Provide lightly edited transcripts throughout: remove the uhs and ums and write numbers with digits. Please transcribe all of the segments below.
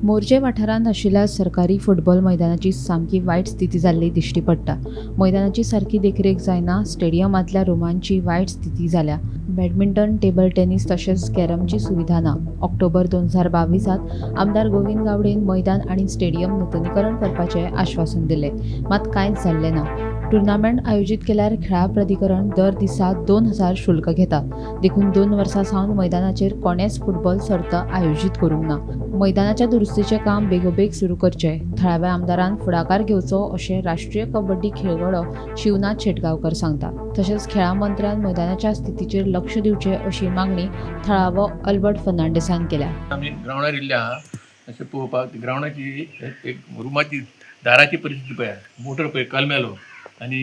मोरजे वाठारांत आशिल्ल्या सरकारी फुटबॉल मैदानाची सामकी वायट स्थिती जाल्ली दिश्टी पडटा. मैदानाची सारकी देखरेख जायना. स्टेडियमांतल्या रुमांची वायट स्थिती जाल्या. बॅडमिंटन, टेबल टेनिस तशेंच कॅरमची सुविधा ना. ऑक्टोबर 2022त आमदार गोविंद गावडेन मैदान आनी स्टेडियम नुतनीकरण करपाचें आश्वासन दिलें, मात कांयच जाल्लें ना. टुर्नामेंट आयोजीत केल्यार खेळां प्राधिकरण दर दिसा 2000 शुल्क घेता. देखून 2 वर्सां सावन मैदानाचेर कोणेच फुटबॉल सर्त आयोजीत करूंक ना. मैदानाच्या दुरुस्तीचें काम बेगोबेग सुरू करचें, थळाव्या आमदारान फुडाकार घेवचो अशें राष्ट्रीय कबड्डी खेळगडो शिवनाथ शेटगांवकर सांगता. तशेंच खेळां मंत्र्यान मैदानाच्या स्थितीचेर लक्ष दिवचें अशी मागणी थळावो अल्बर्ट फर्नांडीसान केल्या. आमी ग्रावंडार येयल्ले आहा अशें पळोवपाक. ग्रावंडाची एक रुमाची दाराची परिस्थिती पळया, मोटर पळय कलमेलो आनी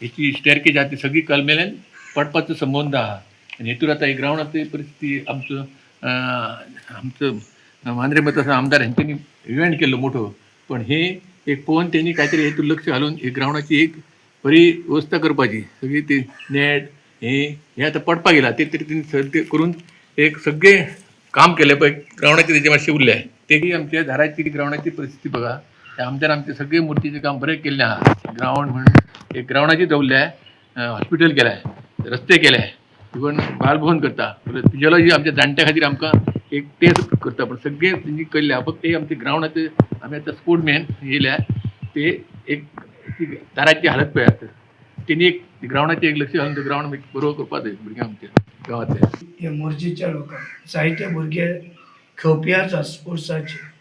हेची स्टेरकेज आहा ती सगळी कलमेल्यान पडपाचो संबंद आहा. आनी हेतूर आतां ही ग्रावंडाची परिस्थिती आमचो आमचो मांद्रे मत आमदार हेंच्यांनी इव्हेंट केल्लो मोठो, पण हे एक पळोवन तेणी कांय तरी हेतूर लक्ष घालून एक ग्रावंडाची एक बरी वेवस्था करपाची. सगळी ती नेट हे हे आतां पडपाक येयला ते तरी तेणी सगळें करून एक सगळें काम केलें पळय ग्रावंडाचें तेजें मातशें उरलें. तेगी आमच्या दाराची ग्रावंडाची परिस्थिती बघा. आमदार आमचे सगळे मूर्तीचें काम बरें केल्लें आहा. ग्रावंड म्हण एक ग्रावंडाची दवरलें, हॉस्पिटल केलें, रस्ते केले, इवन बालभवन करता, फिजियोलॉजी आमच्या जाणट्या खातीर आमकां एक तें करता, पण सगळें तेंची केल्लें आहा. फक्त एक आमचे ग्रावंडाचे आमी आतां स्पोर्टमॅन येयल्या ते एक ती दाराची हालत पळयात, तेणी एक ग्रावंडाचें एक लक्ष घालून ग्रावंड बरोबर करपाक जाय भुरग्यांक आमच्या गांवांतल्या. हे मोरजेच्या लोकांक जायते भुरगे खेळपी आसा स्पोर्ट्साचे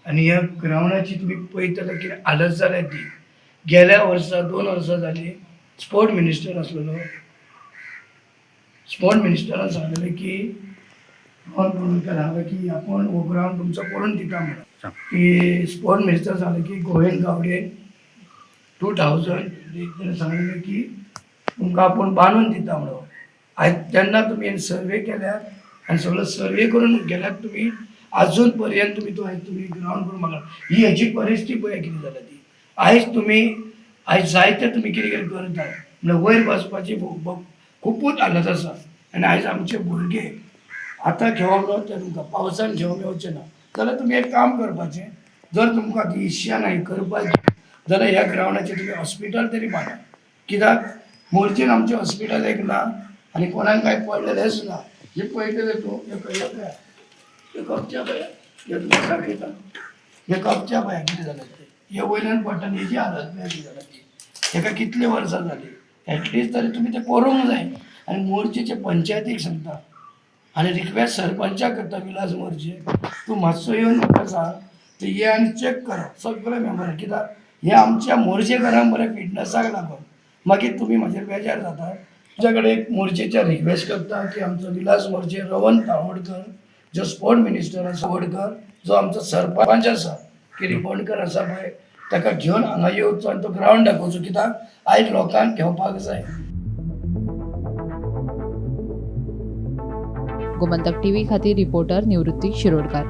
आनी ह्या ग्रावंडाची तुमी पळयतले कितें हालत जाल्या ती. गेल्या वर्सा 2 वर्सां जालीं स्पोर्ट मिनिस्टर आसलेलो, स्पोर्ट मिनिस्टरान सांगलेलें की रोहन प्रभुकार सांगलें की आपूण हो ग्रावंड तुमचो करून दिता म्हणून. की स्पोर्ट मिनिस्टर सांगलें की गोविंद गावडे 2000 तेणें सांगलेलें की तुमकां आपूण बांदून दिता म्हणून. आयज तेन्ना तुमी सर्वे केल्यात आनी सगळो सर्वे करून गेल्यात तुमी, अजून पर्यंत तुमी तो आयज तुमी ग्रावंड करून मागला. ही हेजी परिस्थिती पळय कितें जाल्या ती. आयज तुमी आयज जायते तुमी कितें कितें करतात म्हणल्यार वयर बसपाची खुबूच हालत आसा. आनी आयज आमचे भुरगे आतां खेळोंक मेळटा तुमकां, पावसान खेळोंक मेळचें ना जाल्यार तुमी एक काम करपाचें, जर तुमकां ती इच्छा नाही करपाची जाल्यार ह्या ग्रावंडाचेर तुमी हॉस्पिटल तरी बांदा. कित्याक मोरजेन आमचें हॉस्पिटल एक ना आनी कोणाक कांय पडलेलेंच ना. हे पळयतले तूं, हे पळय, हे कपच्या पळय, हे तुका दाखयता, हे कपच्या पळय कितें जालें तें, हे वयल्यान पडटा आनी हेजी हालत पळय कितें जाल्या ती. हेका कितलीं वर्सां जालीं, एटलिस्ट तरी तुमी तें करूंक जाय. आनी मोरजेचे पंचायतीक सांगता आनी रिक्वेस्ट सरपंचाक करता, विलास मोरजे तूं मातसो येवन म्हाका सांग, ते ये आनी चॅक करा सगळे मेंबरां, कित्याक हे आमच्या मोरजेकारांक बरें फिटनसाक लागून मागीर तुमी म्हाजेर बेजार जाता. तुज्या कडेन एक मोरजेच्या रिक्वेस्ट करता की आमचो विलास मोरजे रोहन तावडकर जो स्पोर्ट मिनिस्टर आसा, वडकर जो आमचो सरपंच आसा की रिबोंडकर आसा पळय, ताका घेवन हांगा येवचो आनी तो ग्रावंड दाखोवचो, कित्याक आयज लोकांक घेवपाक जाय. गोमंतक टीव्ही खातीर रिपोर्टर निवृत्ती शिरोडकर.